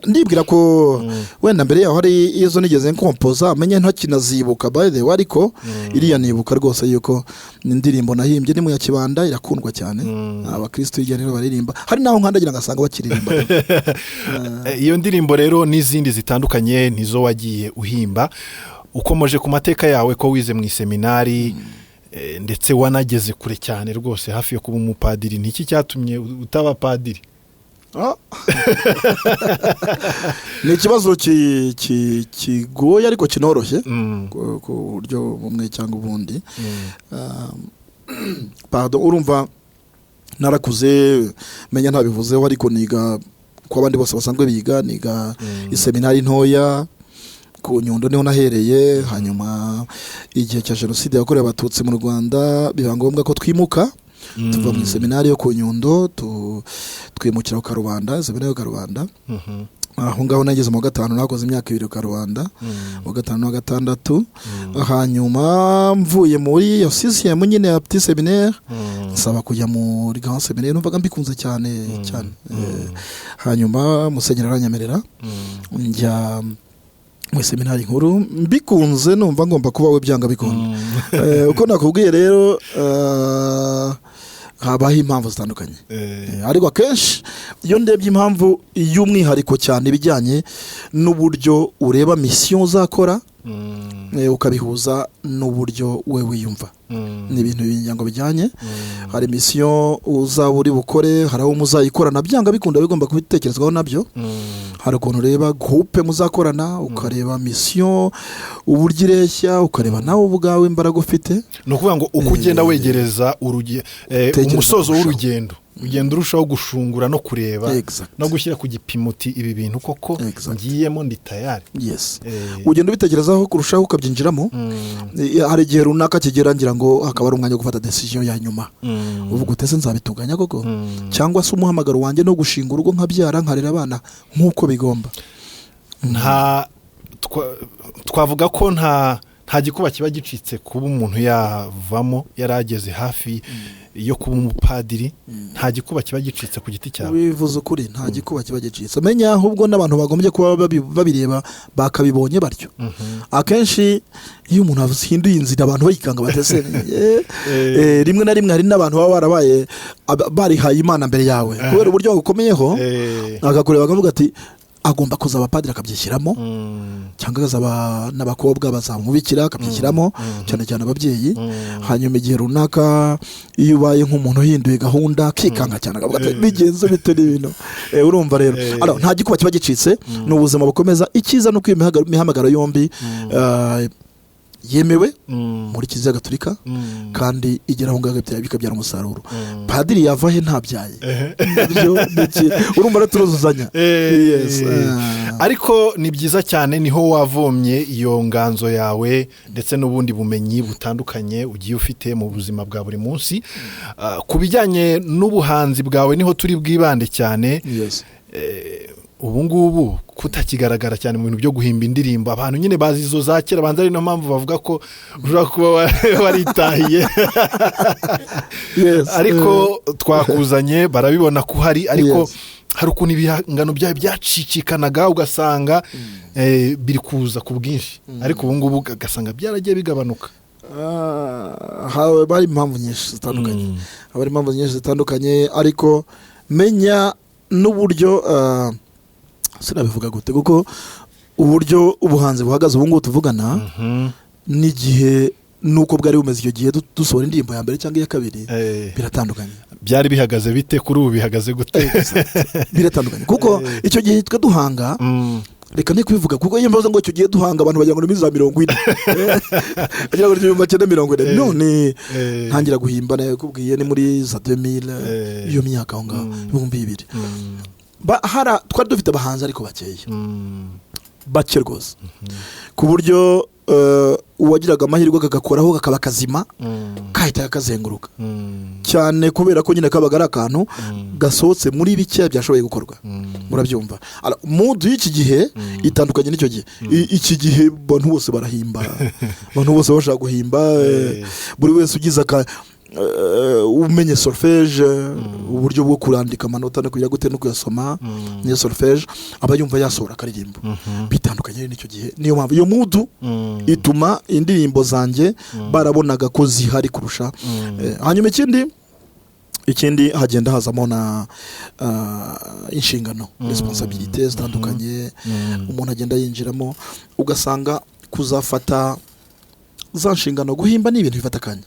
ndibwira ko wenda mbere yaho hari izo nigeze nkompoza, menye ntakinazibuka by the way, ariko iriya nibuka rwose yuko ni indirimbo nahimbye ni mu Nyakibanda, irakundwa cyane. Abakristo hirya no hino baririmba, hari n'aho nkandagira ngasanga bakiririmba. Iyo ndirimbo rero n'izindi zitandukanye nizo wagiye uhimba. Ukomeje ku mateka yawe ko wize mu iseminari, ndetse wanageze kure cyane rwose, hafi yo kuba umupadiri. Ni iki cyatumye utaba padiri? Ah. Ni ikibazo kigoye ariko kinoroshye ku buryo bumwe cyangwa ubundi. Pardon, urumva narakuze, menya ntabivuzeho, ariko niga ko abandi bose basanzwe biga, niga iseminari ntoya ku Nyundo, niho nahereye. Hanyuma igihe cya Jenoside yakorewe Abatutsi mu Rwanda biba ngombwa ko twimuka, tuva mu iseminari yo ku Nyundo, twimukira ku Karubanda, iseminari yo ku Karubanda. Aho ngaho nageze mu wa gatanu, nakoze imyaka 2 ku Karubanda, mu wa gatanu n'uwa gatandatu. Hanyuma mvuye muri iyo sixième nyine ya petit séminaire, nsaba kujya muri grand séminaire, numvaga mbikunze cyane cyane. Hanyuma musenyeri aranyemerera, njya mu seminari nkuru mbikunze, numva ngomba kuba we byanga bikunda. Uko nakubwiye rero, habaho impamvu zitandukanye. Ariko akenshi iyo ndebye impamvu y'umwihariko cyane, ibijyanye n'uburyo ureba mission uzakora, ukabihuza n'uburyo we wiyumva, ni ibintu ngo bijyanye. Hari mission uzaba uri bukore, hari aho muzayikorana, byanga bikunda bigomba kubitekerezwaho nabyo. Hari ukuntu ureba groupe muzakorana, ukareba mission uburyo ireshya, ukareba nawe ubwawe imbaraga ufite. Ni ukuvuga ngo uko ugenda wegereza Tekereza umusozo kurushaho. w'urugendo, ugenda urushaho gushungura no kureba no gushyira ku gipimo uti ibi bintu koko ngiyemo ndi tayari. Yes, ugenda ubitekerezaho kurushaho, ukabyinjiramo. Hari igihe runaka kigera, ngira ngo hakaba ari umwanya wo gufata decision ya nyuma, uvuga uti ese nzabitunganya koko, cyangwa se umuhamagaro wanjye no gushinga urugo, nkabyara, nkarera abana nk'uko bigomba. Nta twavuga ko nta gikuba kiba gicitse kuba umuntu yavamo yari ageze hafi yo kuba umupadiri. Nta gikuba kiba gicitse ku giti cyawe? Bivuze ukuri, nta gikuba kiba gicitse. Menya ahubwo n'abantu bagombye kuba babireba bakabibonye batyo. Akenshi iyo umuntu ahinduye inzira, abantu bayikanga batese. Rimwe na rimwe hari n'abantu baba barabaye barihaye Imana mbere yawe, kubera uburyo bagukomeyeho, agakureba akavuga ati agomba kuzaba padiri, akabyishyiramo, cyangwa akazaba n'abakobwa bazamubikira, akabyishyiramo, cyane cyane ababyeyi. Hanyuma igihe runaka iyo ubaye nk'umuntu uhinduye gahunda, akikanga cyane, akavuga ati bigenze bite n'ibintu. Urumva rero, Alors, nta gikuba kiba gicitse, ni ubuzima bukomeza. Icyiza ni uko iyo mihamagaro yombi yemewe muri Kiliziya Gatolika, kandi igera aho ngaho bikabyara umusaruro. Padiri yava he ntabyaye? Nabyo ni urumva rero turuzuzanya. Yes. Ariko ni byiza cyane, niho wavomye iyo nganzo yawe ndetse n'ubundi bumenyi butandukanye ugiye ufite mu buzima bwa buri munsi. Ku bijyanye n'ubuhanzi bwawe niho turi bwibande cyane. Ubu ngubu kutakigaragara cyane mu bintu byo guhimba indirimbo, abantu nyine bazi izo za kera, banza ari niyo mpamvu bavuga ko ushobora kuba waritahiye. Ariko twakuzanye, barabibona ko uhari, ariko hari ukuntu ibihangano byawe byacicikanaga, ugasanga biri kuza ku bwinshi, ariko ubu ngubu ugasanga byaragiye bigabanuka. Ah, haba hari impamvu nyinshi zitandukanye, haba hari impamvu nyinshi zitandukanye, ariko menya n'uburyo, sinabivuga gute, kuko uburyo ubuhanzi buhagaze ubu ngubu tuvugana n'igihe Nuko bwari bumeze icyo gihe dusohora indirimbo ya mbere cyangwa iya kabiri, biratandukanye. Byari bihagaze bite? Kuri ubu bihagaze gute? Biratandukanye kuko icyo gihe twe duhanga, reka ndi kubivuga kuko iyo mvuze ngo icyo gihe duhanga, abantu bagira ngo ni muri za 40, bagira ngo ni 1940. None ntangira guhimba, nakubwiye, ni muri za 2000, iyo myaka aho ngaho, 2000. Twari dufite abahanzi ariko bakeya, bake rwose, ku buryo uwagiraga amahirwe kagakoraho kakaba kazima, kahita kazenguruka cyane, kubera ko nyine kabaga ari akantu gasohotse muri bike byashoboye gukorwa. Murabyumva. Mood y'iki gihe itandukanye n'icyo gihe. Iki gihe abantu bose barahimba, abantu bose bashaka guhimba, buri wese ugize aka umenye solfège, uburyo bwo kurandika amanota no kujya gute no kuyasoma, niyo solfège, aba yumva yasohora akaririmbo. Bitandukanye n'icyo gihe. Niyo mpamvu iyo mood ituma indirimbo zanjye barabonaga ko zihari kurusha. Hanyuma ikindi hagenda hazamo na inshingano, responsabilité zitandukanye. Umuntu agenda yinjiramo, ugasanga kuzafata za nshingano, guhimba ni ibintu bifata akanya,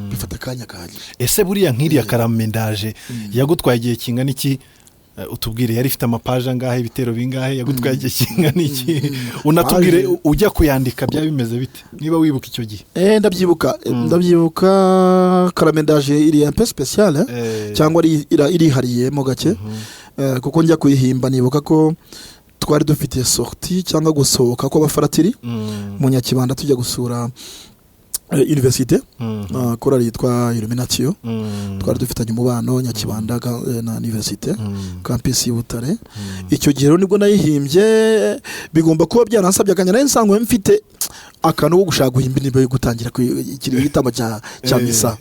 bifata akanya gahagije. Ese buriya nk'iriya Karamendaje yagutwaye igihe kingana iki? Utubwire, yari ifite amapaje angahe, ibitero bingahe, yagutwaye igihe kingana iki? Unatubwire ujya kuyandika byaba bimeze bite, niba wibuka icyo gihe. Ndabyibuka, ndabyibuka. Karamendaje iri un peu spécial, cyangwa irihariyemo gake. Kuko njya kuyihimba nibuka ko twari dufite sortie cyangwa gusohoka kw'abafaratiri mu Nyakibanda, tujya gusura université, korali yitwa Illuminatio. Twari dufitanye umubano Nyakibanda na université, campus y'Butare. Icyo gihe rero nibwo nayihimbye. Bigomba kuba byaransabye akanya. Nari nsanzwe mfite akantu ko gushaka guhimba indirimbo yo gutangira ikiri igitambo cya misa,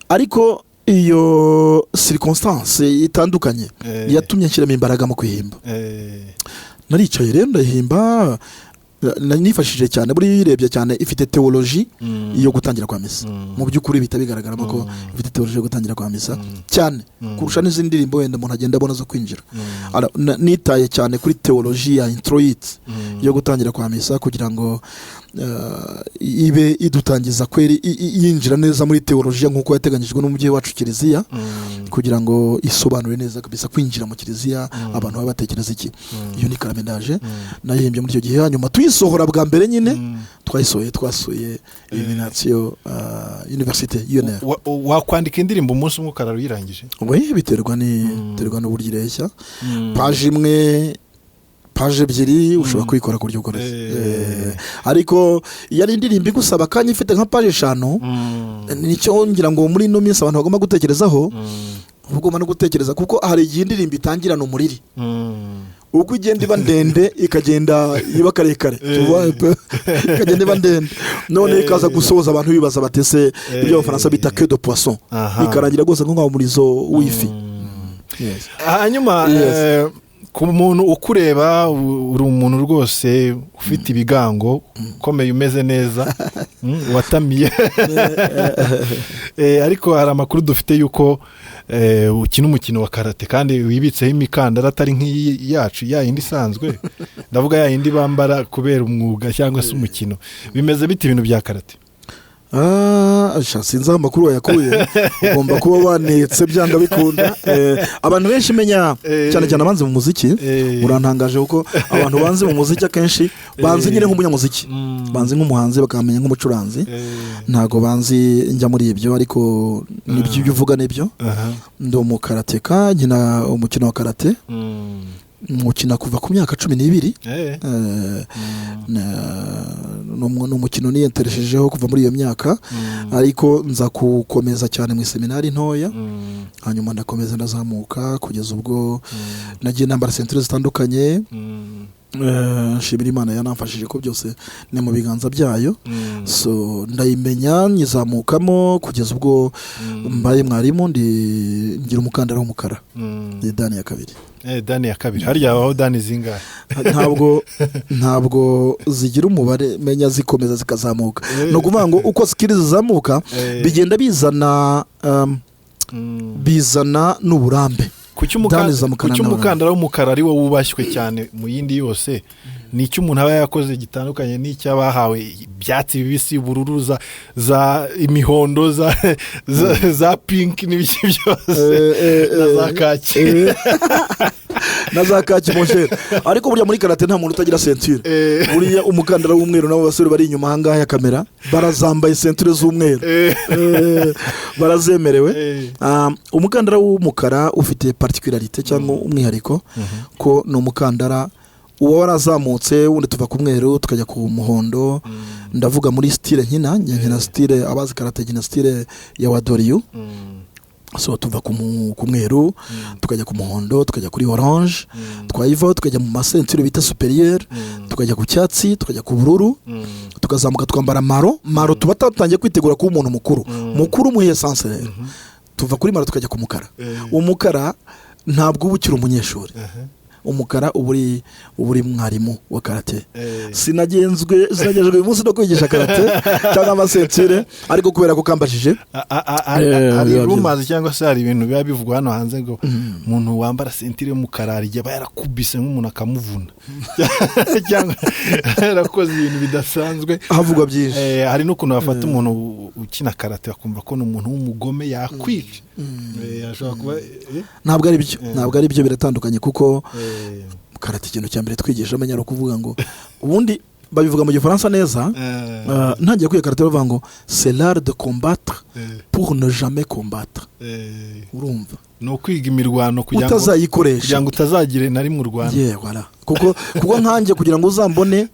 ariko iyo circonstance itandukanye yatumye nshyiramo imbaraga mu kwihimba. Naricaye rero ndayihimba. Nifashishije cyane, buriya uyirebye cyane ifite théologie yo gutangira kwa misa. Mu by'ukuri bihita bigaragaramo ko ifite théologie yo gutangira kwa misa cyane kurusha n'izindi ndirimbo wenda umuntu agenda abona zo kwinjira. Nitaye cyane kuri théologie ya introit yo gutangira kwa misa, kugira ngo ibe idutangiza kweri, yinjira neza muri théologie nk'uko yateganyijwe n'umubyeyi wacu Kiliziya, kugira ngo isobanure neza kabisa kwinjira mu kiliziya, abantu baba batekereza iki. Iyo ni Karamendaje, nayihimbye muri icyo gihe. Hanyuma tuyisohora bwa mbere nyine, twayisohoye twasuye Illuminatio, Université UNR. Wakwandika indirimbo umunsi umwe ukarara uyirangije? We, biterwa n'uburyo ireshya. Paje imwe, paje ebyiri, ushobora kuyikora ku buryo bworoshye. Ariko iyo ari indirimbo igusaba akanya, ifite nka paje 5, nicyo ngira ngo muri ino minsi abantu bagomba gutekerezaho. Uba ugomba no gutekereza, kuko hari igihe indirimbo itangirana umuriri, uko igenda iba ndende ikagenda iba karekare, ikagenda iba ndende, none ikaza gusoza abantu bibaza batese ibyo Abafaransa bita queue de poisson, ikarangira rwose nko umurizo w'ifi. Yes. Hanyuma Yes. ku muntu ukureba, uri umuntu rwose ufite ibigango, ukomeye, umeze neza, watamiye. Ariko hari amakuru dufite yuko ukina umukino wa karate kandi wibitseho imikandara atari nk'iyi yacu, ya yindi isanzwe, ndavuga ya yindi bambara kubera umwuga cyangwa se umukino. Bimeze bite ibintu bya karate? Ah, sha, sinzi aho amakuru wayakuye, ugomba kuba wanetse byanga bikunda. Abantu benshi menya, cyane cyane abanze mu muziki, urantangaje, kuko abantu banze mu muziki akenshi banze nyine nk'umunyamuziki, banze nk'umuhanzi, bakamenya nk'umucuranzi. Ntago banzi njya muri ibyo, ariko nibyo ibyo uvuga nibyo. Ndi umukarateka, nkina umukino wa karate, mukina kuva ku myaka 12. Ni umukino niyentereshejeho kuva muri iyo myaka, ariko nza kuwukomeza cyane mu iseminari ntoya. Hanyuma ndakomeza ndazamuka kugeza ubwo nagiye nambara ceinture zitandukanye. Nshimira Imana yanamfashije, ko byose ni mu biganza byayo. So ndayimenya, nyizamukamo kugeza ubwo mbaye mwarimu, ndi ngira umukandara w'umukara, ni dan ya kabiri. Dan ya kabiri. Harya habaho dan zingahe? Ntabwo zigira umubare, menya zikomeza zikazamuka. Ni ukuvuga ngo uko skills zizamuka, bigenda bizana bizana n'uburambe. Kuki Dan izamukana kuki n'abantu. umukandara w'umukara ari wo wubashywe cyane mu yindi yose? Ni icyo umuntu aba yakoze gitandukanye n'icy'abahawe ibyatsi bibisi, ubururu, za imihondo, za pink n'ibiki byose na za kaki. Na za kaki, mon cher. Ariko burya muri karate nta muntu utagira ceinture. Buriya umukandara w'umweru, n'abo basore bari inyuma ahangaha ya kamera barazambaye ceinture z'umweru. Barazemerewe. Umukandara w'umukara ufite particularité cyangwa umwihariko ko ni umukandara uba warazamutse. Wundi tuva ku mweru tukajya ku muhondo. Ndavuga muri style nkina, njye nkina style, abazi karate, nkina style ya Wado-ryu. So tuva ku mweru tukajya ku muhondo, tukajya kuri orange, twayivaho tukajya mu ma ceinture bita supérieur, tukajya ku cyatsi, tukajya ku bururu, tukazamuka twambara marron. Marron tuba tatangiye kwitegura kuba umuntu mukuru, mukuru muri essence. Rero tuva kuri marron tukajya ku mukara. Umukara ntabwo uba ukiri umunyeshuri, umukara uba uri mwarimu wa karate. Sinagenzwe uyu munsi no kwigisha karate cyangwa ama ceinture, ariko kubera ko kambajije. Hari biba byiza. Rumazi cyangwa se hari ibintu biba bivugwa hano hanze ngo umuntu wambara ceinture y'umukara hari igihe aba yarakubise nk'umuntu akamuvuna cyangwa yarakoze ibintu bidasanzwe. Havugwa byinshi. Hari n'ukuntu bafata umuntu ukina karate bakumva ko ni umuntu w'umugome, yakwica. Ashobora kuba Ntabwo ari byo, ntabwo ari byo, biratandukanye kuko karate ikintu cya mbere twigisha amenya ari ukuvuga ngo, ubundi babivuga mu Gifaransa neza, ntangiye kwiga karate bavuga ngo "C'est l'art de combattre pour ne jamais combattre." Urumva? Ni ukwiga imirwano kugira ngo utazayikoresha. Kugira ngo utazagire na rimwe urwana. Yeah, voilà. Kuko nkanjye kugira ngo uzambone,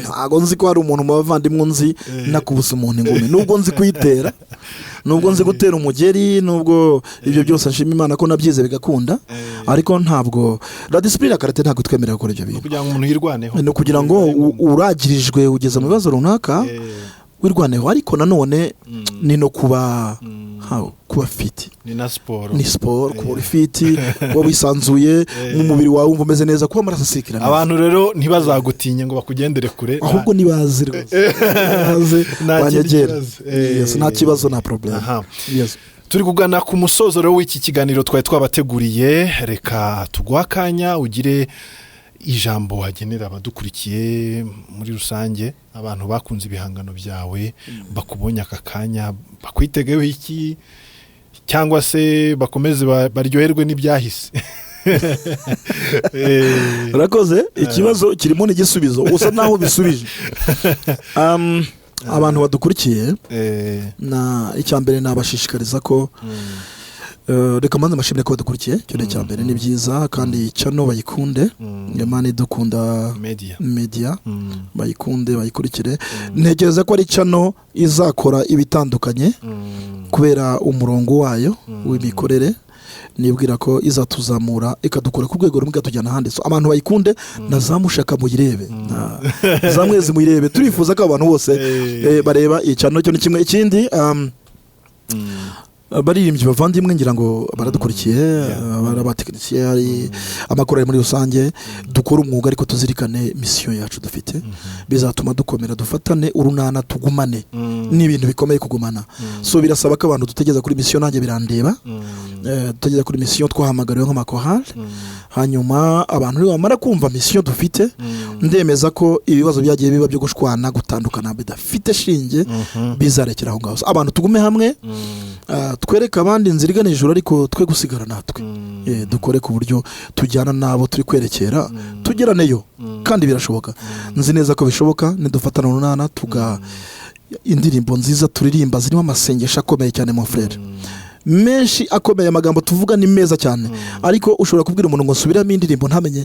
ntabwo nzi ko hari umuntu mu bavandimwe nzi nakubuse umuntu ingumi, nubwo nzi kuyitera, nubwo nzi gutera umugeri, nubwo ibyo byose nshima Imana ko nabyize bigakunda, ariko ntabwo la discipline ya karate ntabwo twemerera gukora ibyo Ni bintu. ukugira ngo umuntu yirwaneho. Ni ukugira ngo uragirijwe, ugeze mu bibazo runaka, wirwaneho, ariko nanone ni no kuba kuba fit. Ni na siporo. Ni siporo, kuba uri fit, kuba wisanzuye mu mubiri wawe, wumva umeze neza, kuba amaraso asirikira neza. Abantu rero ntibazagutinye ngo bakugendere kure. Ahubwo nibaze rwose, baze Nta kindi banyegere. kibazo. Yes, nta kibazo, nta problème. Yes. Turi kugana ku musozo rero w'iki kiganiro twari twabateguriye. Reka tuguhe akanya ugire ijambo wagenera abadukurikiye muri rusange, abantu bakunze ibihangano byawe, bakubonye aka kanya, bakwitegeho iki cyangwa se bakomeze baryoherwe n'ibyahise. Urakoze. Ikibazo kirimo n'igisubizo, usa naho bisubije. Abantu badukurikiye, na icya mbere nabashishikariza ko reka mbanze mbashimire ko badukurikiye, icyo ni icya mbere, ni byiza, kandi channel bayikunde, Imana Idukunda Media. Media, bayikunde, bayikurikire. Ntekereza ko ari channel izakora ibitandukanye kubera umurongo wayo w'imikorere. Nibwira ko izatuzamura, ikadukura ku rwego rumwe ikatujyana ahandi. So, abantu bayikunde, na za mushaka muyirebe, za mwezi muyirebe. Turifuza ko abantu bose bareba iyi channel. Cyo ni kimwe. Ikindi, baririmbyi bavandimwe, ngira ngo baradukurikiye, bari abatekinisiye, hari amakorali, muri rusange dukora umwuga ariko tuzirikane mission yacu dufite. Bizatuma dukomera, dufatane urunana, tugumane. Ni ibintu bikomeye kugumana. So birasaba ko abantu dutegereza kuri mission, nanjye birandeba, dutegereza kuri mission twahamagariwe nk'amakorali. Hanyuma abantu nibamara kumva mission dufite, ndemeza ko ibibazo byagiye biba byo gushwana, gutandukana bidafite shinge bizarekera aho ngaho. So, abantu tugume hamwe, twereke abandi inzira igana ijuru, ariko twe gusigara natwe. Dukore ku buryo tujyana n'abo turi kwerekera, tugeraneyo, kandi birashoboka. Nzi neza ko bishoboka nidufatana urunana, tuga indirimbo nziza turirimba zirimo amasengesho akomeye cyane, mon frère, menshi akomeye. Amagambo tuvuga ni meza cyane, ariko ushobora kubwira umuntu ngo nsubiramo indirimbo, ntamenye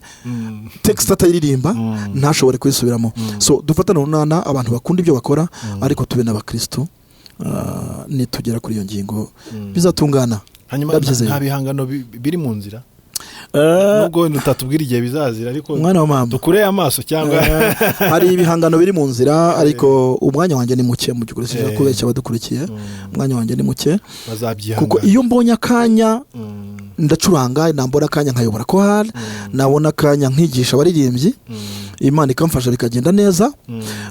texte, atayiririmba, ntashobore kuyisubiramo. So dufatane urunana, abantu bakunda ibyo bakora, ariko tube n'abakristo. Nitugera kuri iyo ngingo bizatungana. Hanyuma Ndabyizeye. nta bihangano biri mu nzira, nubwo wenda utatubwira igihe bizazira, ariko Umwana wa mama. dukureye amaso cyangwa Hari ibihangano biri mu nzira, ariko umwanya wanjye ni muke mu by'ukuri. Sinshaka kubeshya abadukurikiye, umwanya wanjye ni muke Bazabyihangana. kuko iyo mbonye akanya Ndacuranga, nambona akanya nkayobora korali, nabona akanya nkigisha abaririmbyi, Imana ikamfasha bikagenda neza.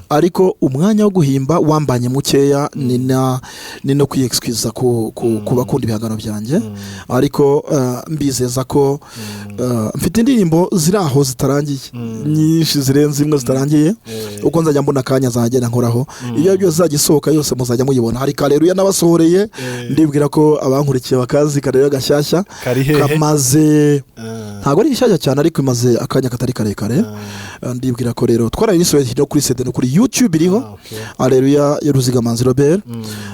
Ariko umwanya wo guhimba wambanye mukeya, ni no kwiyexcusa ku bakunda ibihangano byanjye. Ariko mbizeza ko mfite indirimbo ziri aho zitarangiye, nyinshi zirenze imwe zitarangiye. Uko nzajya mbona akanya nzagenda nkoraho. Iyo byose izajya isohoka yose muzajya muyibona. Hari Kareruya n'abasohoreye, ndibwira ko abankurikiye bakazi Kareruya gashyashya. Kari hehe? Kamaze, ntabwo ari gishyashya cyane, ariko imaze akanya katari karekare. Ndibwira ko rero twarayisohoye no kuri CD no kuri YouTube iriho. Aleluya ya Ruzigamanzi Robert,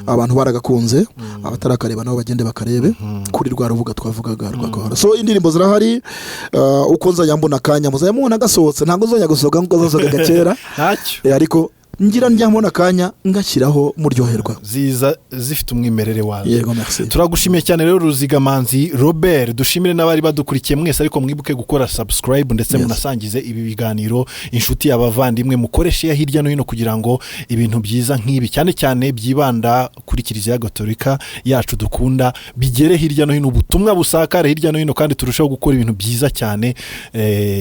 abantu baragakunze. Abatarakareba nabo bagende bakarebe kuri rwa rubuga twavugaga rwa Gahora. So indirimbo zirahari. Uko nzajya mbona akanya muzajya mubona gasohotse. Ntabwo nzajya gusohoka nk'uko zasohokaga kera. Ntacyo. Ariko ngira njya mbona akanya ngashyiraho muryoherwa. Ziza zifite umwimerere wazo. Yego, merci. Turagushimiye cyane rero, Ruzigamanzi Robert. Dushimire n'abari badukurikiye mwese, ariko mwibuke gukora subscribe ndetse munasangize ibi biganiro inshuti, abavandimwe, mukoreshe hirya no hino kugira ngo ibintu byiza nk'ibi, cyane cyane byibanda kuri Kiliziya Gatolika yacu dukunda, bigere hirya no hino, ubutumwa busakare hirya no hino, kandi turusheho gukora ibintu byiza cyane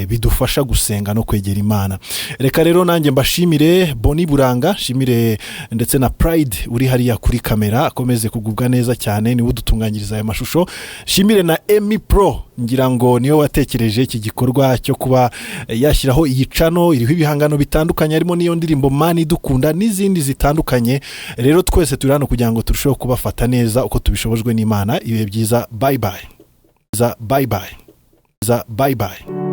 bidufasha gusenga no kwegera Imana. Reka rero nanjye mbashimire, Boni Buranga, nshimire ndetse na Pride uri hariya kuri kamera, akomeze kugubwa neza cyane, niwe udutunganyiriza aya mashusho. Shimire na Emi Pro, ngira ngo niwe watekereje iki gikorwa cyo kuba yashyiraho iyi channel iriho ibihangano bitandukanye, harimo n'iyo ndirimbo Mani Dukunda n'izindi zitandukanye. Rero twese turi hano kugira ngo turusheho kubafata neza uko tubishobojwe n'Imana. Ibihe byiza, bye bye, bye bye, bye bye.